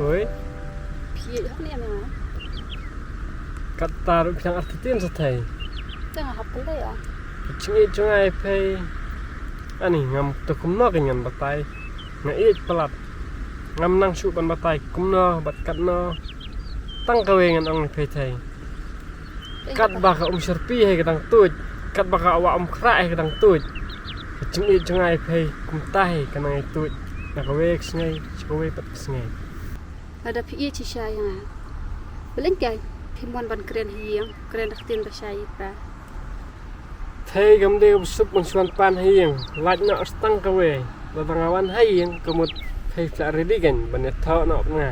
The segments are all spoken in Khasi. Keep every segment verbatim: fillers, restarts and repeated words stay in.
Oi. Phi ïeit hok ne em ïa nga? Katta ruh phi dang artatien sa thei. Te nga hap pynlei ong. Ka jingïeit jong nga ïa phi. Ani ngam, to kumno kein ngan batai. Nga ïeit palat. Ngam nang shuh ban batai kumno bad katno. Tang kawei ngan ong ïa phi thei. Katba ka um syrpi hi ka dang tuid, katba ka wah um khrah hi ka dang tuid. Ka jingïeit jong nga ïa phi kumta hi ka nang ïa tuid na kawei ka sngi sha kawei pat ka sngi. Lada phi ïeit shisha ïa nga, balei ngam, phim wan ban kren ha ïing, kren da ka ktien ba shai ïa phi? Thei, kam dei ba suk ban shu wan pan ha ïing, lait noh tang kawei. Lada nga wan ha ïing, ka mut phi la ready kein ban ïathoh noh bad nga.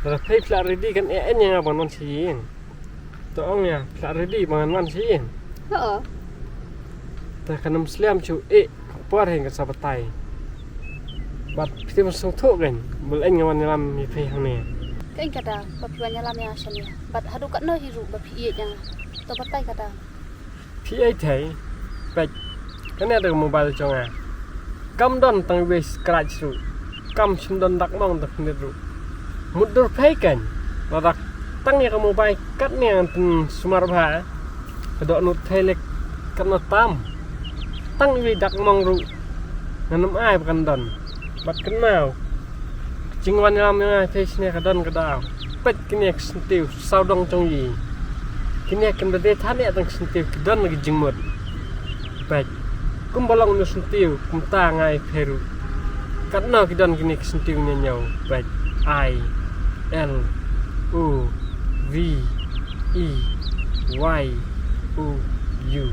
Lada phi la ready kein, eh, eh, ïa nga ban wan sha ïing. To ong ïa, phi la ready ba ngan wan sha ïing? Hooid. Te kan ym slem shuh, eh, ka por hi kan sa batai. Bad phi te ban sngewthuh kein, balei nga wan ïalam ïa phi hangne. Kein kata, ba phi wan ïalam ïa nga shane. Bad haduh katno hi ruh ba phi ïeit ïa nga. To batai kata. Phi ïeit thei, peit. Kane da ka mobile jong nga. Kam don tang wei scratch ruh. Kam shym don dak mong da khyndiat ruh. Mutdur phi kein. Lada tang ïa ka mobile katne ngan pynsumar bha. Ka dohnud phi leh katno tam. Tang wei dak mong ruh. Ngan ym ai ba kan don. Bad kynmaw. Ka jingwan ïalam ïa nga ïa phi shane ka don ka daw. Peit kine ki syntiew sawdong jong ngi. Kine kim da dei than ïa tang ki syntiew, ki don ka jingmut. Peit. Kumba long une u syntiew, kumta nga ïa phi ruh. Katno ki don kine ki syntiew ñiew ñiew. Peit. I, L, O, V, E, Y, O, U.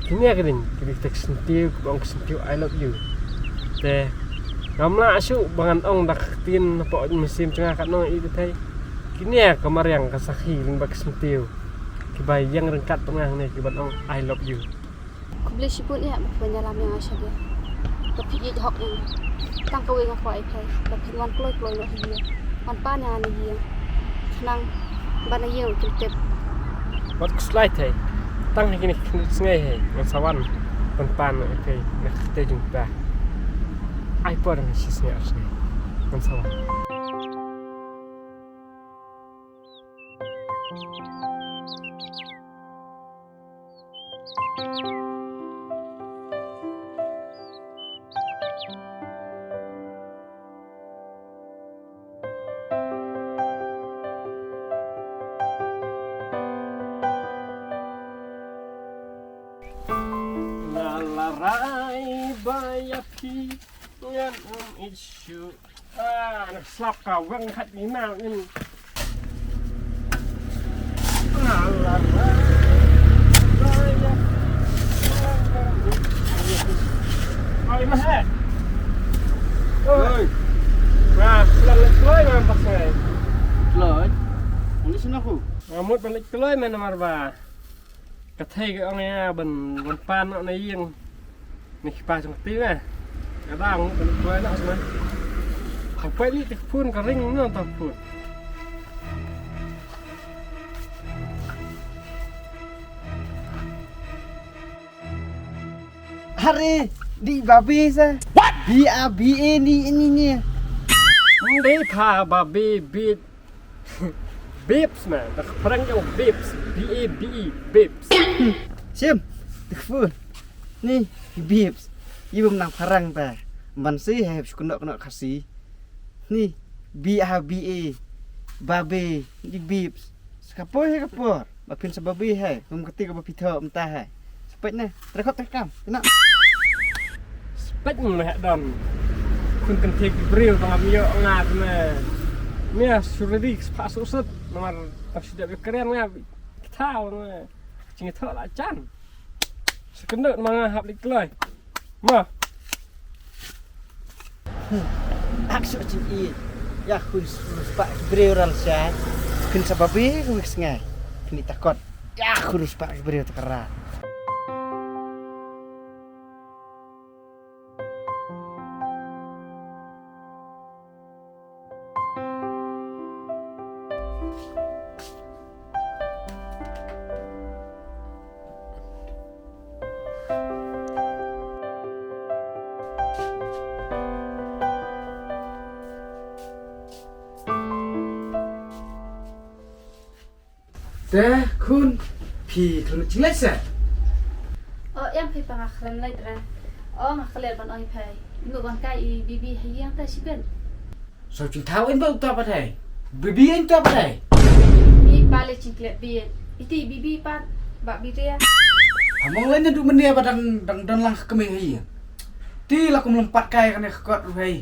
Kine ki dei, ki dei kita ki syntiew, kiba ong ki syntiew I love you. Te, ngam lah shuh ba ngan ong da ka ktien hapoh mynsiem jong nga katno ïeit thei. Kine ka mariang ka sakhi lyngba ki syntiew. Kiba ïeng ryngkat bad nga hangne kiban ong I love you. Khublei shibun ïa ba phi wan ïalam ïa nga shane. Ba phi ïeit hok ïa nga. Tang kawei nga kwah ïa phi. Ba phin wan kloi kloi noh ha ïing. Wan pan ïa nga na ïing. Khnang ba na ïing kin tip. Wat khuslai thei. Tang ha kine ki khyndiat sngi hi ngan sa wan ban pan ïa phi na ka kyrteng jong phi. Ai por ngan shisngi ar sngi. Ngan sa wan. Nga la rai ba ïa phi ngan ym ïeit shuh. Ah, nga slap ka weng khat ni na ngin. Ah, la rai ba ïa phi ngan ym ïeit shuh. Oi, ma he. Oi. Oi. Nga slap leit kloi, nga pas ngai. Kloi? Ong ni sna ku. Nga mut ban leit kloi, man, namar ba ka thei ka ong ïa ban, ban pan noh na ïing. Ni ki pa jong ti me. Ka dang ban kloi noh sna. Ka poi li te ka phone ka ring noh ta phone. Hari, di babi sa. What? B A B A ni, ni, ni. Hindi pa babi, bit. Babes, man. Da ka phareng ka ong babes. B A B E, babes. Sim. Da ka phone. Ni, babes. Ibum nang phareng ta. Ban si, he, shu kynnoh, kynnoh Khasi. Ni, B A B A. Babe. Ni babes. Sa ka por, he ka por. Ba phin sa babe hi, kum kati kaba phi thoh mynta hi. Sa peit ne, trekot trekam, kena. Sa peit ne, don. Khun kynthei ki briew ba ngam ïoh nga ne. Mia surari spah susut, namar tang shu dep ïa kren nga, ki thaw ne. Jingïathoh la jan. Sa kynduh namar nga hap leit kloi. Ma. Hmm. Ak shu jin i. Ïa khun spah briew ral sha. Khun sa babe khun sngai. Khun i takot. Ïa khun spah briew takara. Te khun, phi khlem jingleh se? O, em phi pa nga khlem leh re. O, nga khlem ban oi phi. Ngu ban kai i bibi ha ïing te shibun. So jingthaw in ba uta pat hai. Bibi in uta pat hai. I pa le jingklet bi. Iti bibi pat ba bi ria. Among lain na du menia ba dang dang don lang kmie ha ïing. Ti la kum lem pat kai kane ka kot ruh hai.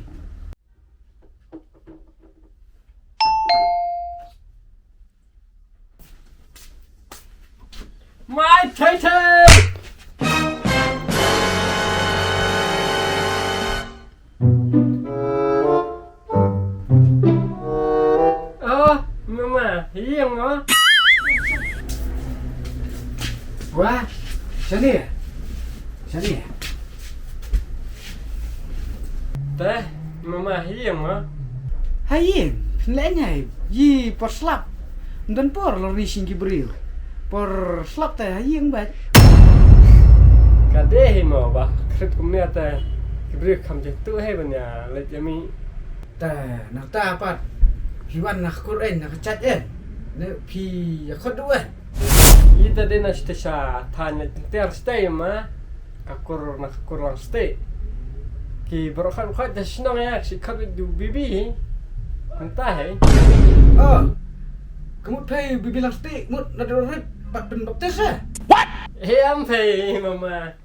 Mai thei thei. Oh, mama, hiang oh. Wah, sini ya? Sini ya? Teh, mama hiang ma? Haing, leh ngai, yi por slap. Don por lor ni sing ki briew. Por slap te haing bat. Ka dei hi mo ba, krit kumne te ki briew kam je tu hai banya leh jami. Te, na ta pat. Phi wan na kur en, na ka chat en. Ne phi ya khot du en. Ita dei na shisha than ne ter stay ma. Ka kur na ka kur lang stay. Ki baroh khat khat da shnong ya, shi khat du bibi. Mynta hai. Oh. Ka mut phai bibi lang stay, mut na dor rit, pat pynbaptis eh. He am phai mama.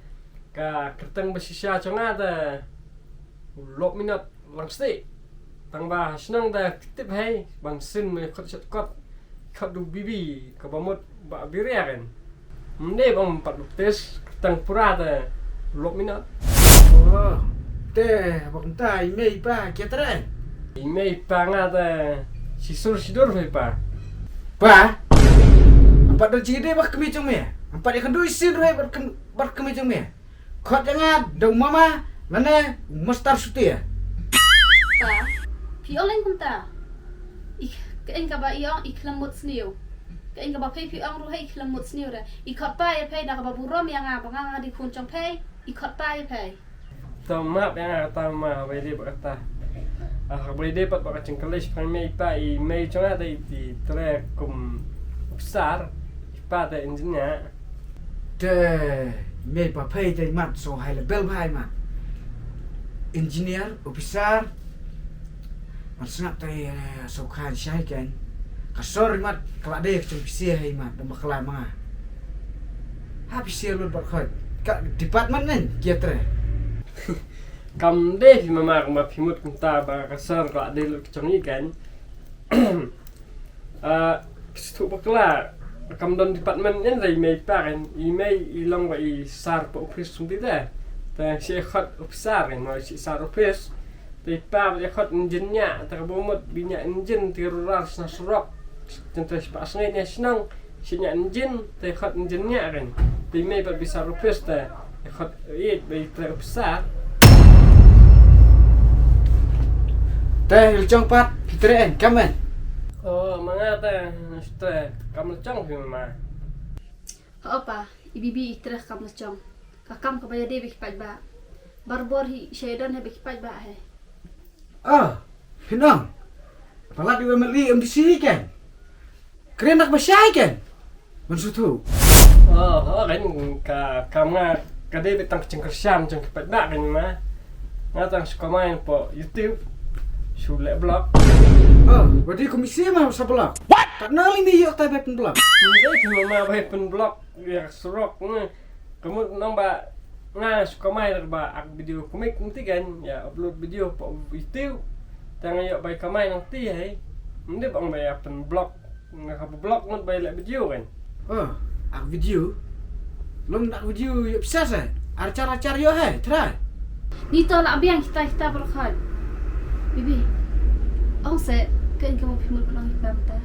Ka kyrteng ba shisha jong nga da. Lok minot. Lang stay. Tang ba shnong da ktip hai ban sin me khot shot kot. Khot du bibi ka ba mut ba biria kan. Mne bang pat baptis tang pura da lok minot. Oh, te bang ta i mei pa kiatren. I mei pa nga da sisur sidur hai pa. Pa. Ampat da jide bak kemi jong me. Ampat ikan du isin ruhai bak kemi jong me. Khot ïa nga da u mama lane u mastar sutia. Pa, phi ong leng kumta. I, ka eng kaba i ong i khlem mut sniew. Ka eng kaba phei phi ong ruh i khlem mut sniew re. I khot pa ïa phei da kaba burom ïa nga ba nga nga dei khun jong phei. I khot pa ïa phei. To map ïa nga kata ma, ba dei ba kata. Ah, ba dei pat ba ka jingkylli phang mei pa i mei jong nga dei ti tre kum officer, i pa te engineer. Te mei pa phei te mat so high level phai mat. Engineer, officer. Mat sngap te, eh, so khan shai ken. Ka sor mat kala de ka chung pisia hai mat dama kala ma. Ha pisia lut bar khoi. Ka department nen kia tre. Kam de phi mama kumba phi mut kumta ba ka sor kala de lut ka chung i ken. Ah, ki sdang bakla, kam don department ïa i mei pa kan, i mei i long ba i sar pa office sum ti da. Ta shi khot officer kan, ma shi sar office. Ta i pa ba i khot engineer, ta ka ba mut bi nia engine ti rural sna surok. Ten ta shi pa sngai nia shnong, shi nia engine, ta i khot engineer kan. Ta i mei ba bi sar office ta. Khot ïeit ba i trei officer. Te i lachong pat phi trei en kam en. Oh, ma nga te, te kam lachong phi ma. Ho pa, i bibi i trei kam lachong. Ka kam kaba ïadei bad ki paidbah. Barabor hi sha ïadon hi bad ki paidbah hi. Ah, phi nang. Palat i wa M L A M D C hi ken. Kren nak ba shai ken. Ban suthu. Oh, oh, kan ka kam nga ka dei bad tang ka jingkyrshan jong ki paidbah kan ma. Nga tang shu kamai po YouTube. Shu leh vlog. Oh, ba dei kum isi ma sa vlog. What? Kat na li mi yok tai bad vlog. Dei ki ma bad vlog ïa surok. Ka mut nang ba nga shu kamai da ba ak video comic nti kan, ïa upload video pa YouTube. Tang ïa bai kamai nang ti hai. Mdip ang bai ap vlog, nga ka vlog ngut bai leh video kan. Oh, ak video. Long ak video ïa pisa sa. Archar archar ïa hai, try. Ni to la biang kita kita berkhot. Bibi. Ong se, ke engke mo phi mut nang kita mata.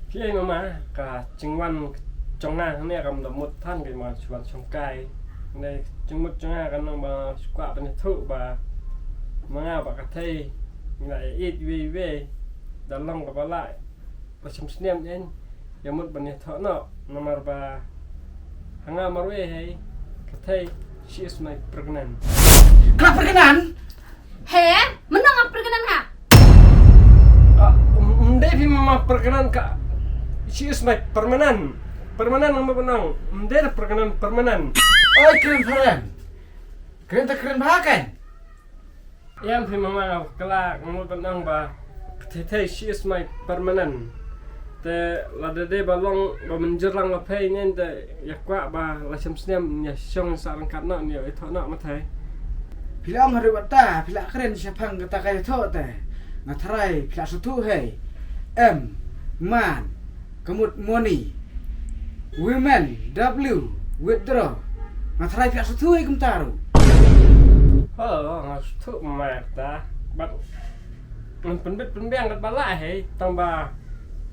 Phi ai mama, ka jingwan jong nga ne kam da mut than ka ma shu wan shong kai. Ne jingmut jong nga ka nang ba shu kwah ban ïathuh ba ma nga ba ka thei nga ïa it wei wei da long ka ba lai ba shim snem ïa mut ban ïathuh no namar ba ha nga marwei hei ka thei she is my pregnant. Ka pregnant? He, mynno nga pregnant ha? Ah, m-, mdei phi ma pregnant ka. She is my permanent. Permanent ngam ban ong. Ym dei permanent, permanent. Oi, kren phareng. Kren ta kren bha kan. Ïa phi mama, nga kla, nga mut ban ong ba ka thei thei, she is my permanent. Te lada dei ba long ba mynjur lang ba phi ngin te ïa kwah ba la shem snem ïa shong sa ryngkat noh, ïa ithuh noh ma thei. Phi la ong haduh katta, phi la kren shaphang kata ka ïathuh te. Nga tharai phi la sngewthuh hei. M, man, ka mut money. Women, W, withdraw. Nga tharai phi la sngewthuh hei kumta ruh. Oh, nga sngewthuh ma kata. Bad ngan pynbit pynbiang katba lah hei, tang ba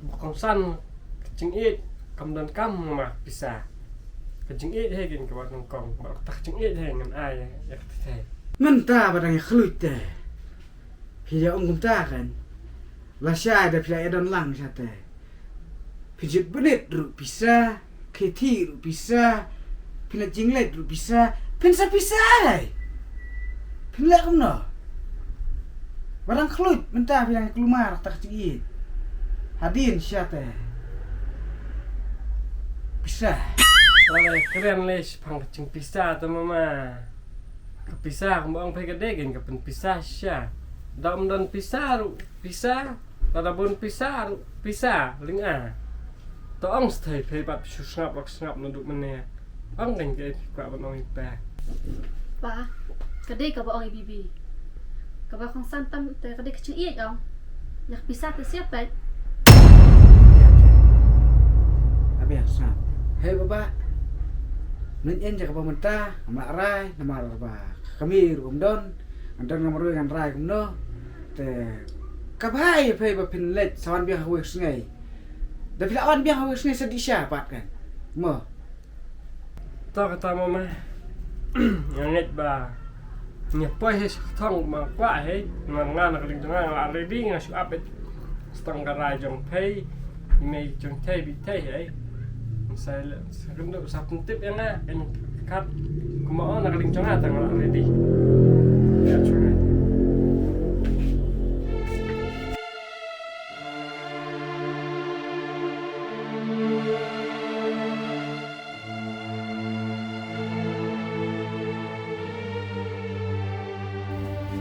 ba kongsan ka jingïeit kam don kam ma pisa. Ka jingïeit hei kin kaba nyngkong, bad kata ka jingïeit hei ngan ai ïa ka thei. Mynta ba dang ïa khluit te. Phi ïa ong kumta kan. Lashai da phi la ïa don lang sha te. Phi jied bniat ruh pisa, khithi ruh pisa, phin leit jingleit ruh pisa, phin sa pisa hei. Phin leh kumno? Ba dang khluit mynta phi dang kulmar ta ka jingïeit. Hadien sha te. Pisa. Lada kren lei shaphang ka jingpisa te mama. Ka pisa kumba ong phi ka dei kein ka pynpisa shisha. Da ym don pisa ruh pisa. Lada bun pisa ruh pisa, lynga. To ong sthei phi bad shu sngap lok sngap naduh mynne. Ong kein kaei phi kwah ban ong ïa phi. Pa, ka dei kaba ong ïa Bibi. Kaba kongsan tam te ka dei ka jingïeit ong. Ïa ka pisa te sngap peit. Ïa te. Abi ïa sngap. Hei baba. Ngin ïeng ïa kaba mynta, ngam lah rai, namar ba ka kmie ruh kam don, ngan don nga marwei ngan rai kumno. Te kaba ïa phi ba phin leit sa wan biang ha kawei ka sngi. Da phi lah wan biang ha kawei ka sngi sa dih sha pat kan. Mo. To kata mama. Nga ngeit ba nga poi hei sha ka thong ba nga kwah hei. Nga, nga na ka liang jong nga nga la ready, nga shu ap beit. Sa tang ka rai jong phi. I mei jong phi beit hei. Sa, sa kynduh sa pyntip ïa nga. Kan kat kumba ong na ka liang jong nga tang nga la ready. Ïa jong nga.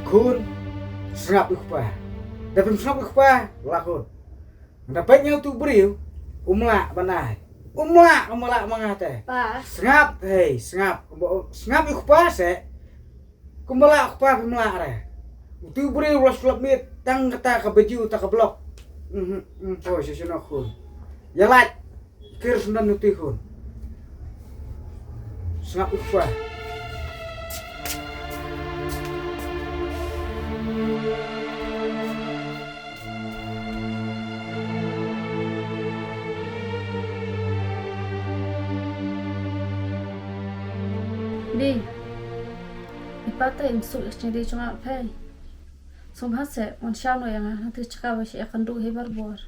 Khun, sngap ïa u kpa. Da phim sngap ïa u kpa, la khun. Nga da peit ïa utu u briew, um lah ban ai. Um lah, um lah ma nga te. Pa. Sngap, hei, sngap. Sngap ïa u kpa seh. Kumba lah u kpa phim lah re. Utu u briew u la shu lap miet tang kata ka baju ta ka block. Mhm, mhm, poi sha shano khun. Ïa lait. Kir sendon utu khun. Sngap u kpa. Dei. I pa te im suk ïa ka jingdei jong nga phi. Sngewbha seh, wan shano ïa nga, nangta ka jaka ba sha ïakynduh hi barabor.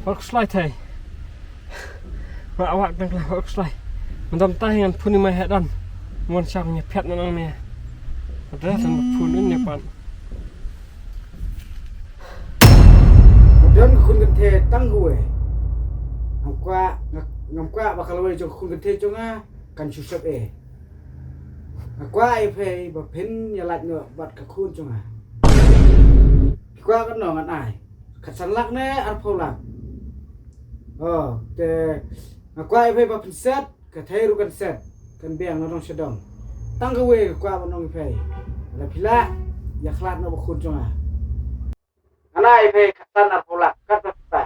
Wat khuslai thei. Wat, wat nang khlem wat khuslai. Mynta mynta ngan phone ïa i Mai Hadan. Mon shang ïa phet na nang ne. Wat da san phone ïa i Mai Hadan. Don khun kynthei tang kawei. Ngam kwah, ngam kwah ba ka lawei jong khun kynthei jong nga kan shu sep eh. Nga kwah ïa phi ba phin ïa lait noh bad ka khun jong nga. Phi kwah katno ngan ai. Khatsan lak ne arphew lak. Oh, te nga kwah ïa phi ba phin set, ka thei ruh kan set, kan biang na dong sha dong. Tang kawei ka kwah ban ong ïa phi. Lada phi lah, ïa khlad noh ba khun jong nga. Ngan ai phi khatsan arphew lak, kat ba phi.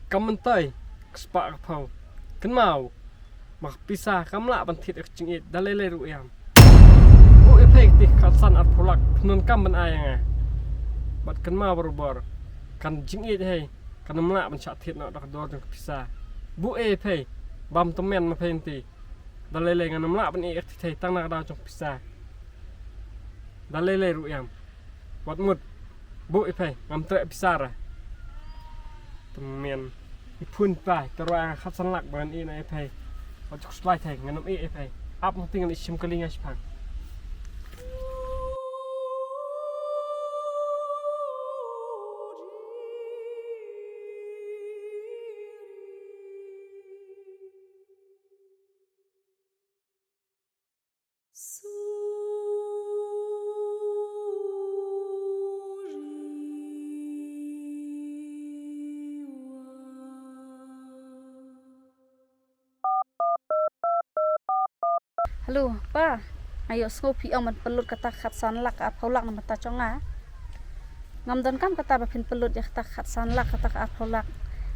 Kam myntoi, ka spah ka phew. Kynmaw. Ba ka pisa kam lah ban thied ïa ka jingïeit da lei lei ruh ïam. Buh ïa phi kti khatsan arphew lak pyndonkam ban ai ïa nga. Bad kynmaw barabor. Kan jingïeit hei kan ym lah ban shah thied noh da ka dor jong ka pisa. Buh ïa phi bam tymmen ma phi nti. Da lei lei ngan ym lah ban ïeh ïa ka thei tang na ka daw jong pisa. Da lei lei ruh ïam. Wat mut. Buh ïa phi, ngam treh pisa re. Te mien. Ïa phone pa, te rwai nga khatsan lak ba ngan ïeh na ïa phi. Wat ju khuslai thei, ngan ym ïeh ïa phi. Ap ngan ting ngan ïeh shim kali nga shipang. Hello pa, nga ïohsngew phi ong ban pynlut kata khatsan lak arphew lak na bynta jong nga. Ngam donkam kata ba phin pynlut ïa kata khatsan lak kata arphew lak.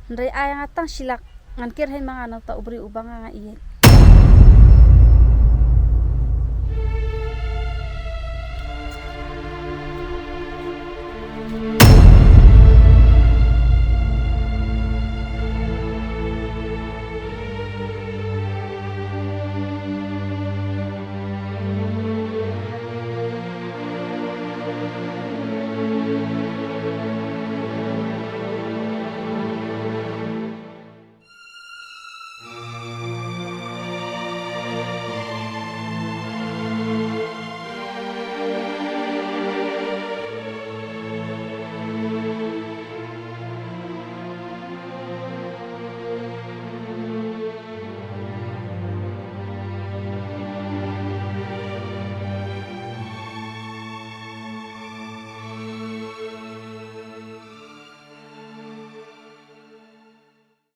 Hynrei ai nga tang shi lak, ngan kyrhai ma nga na uta u briew uba nga nga ïeit.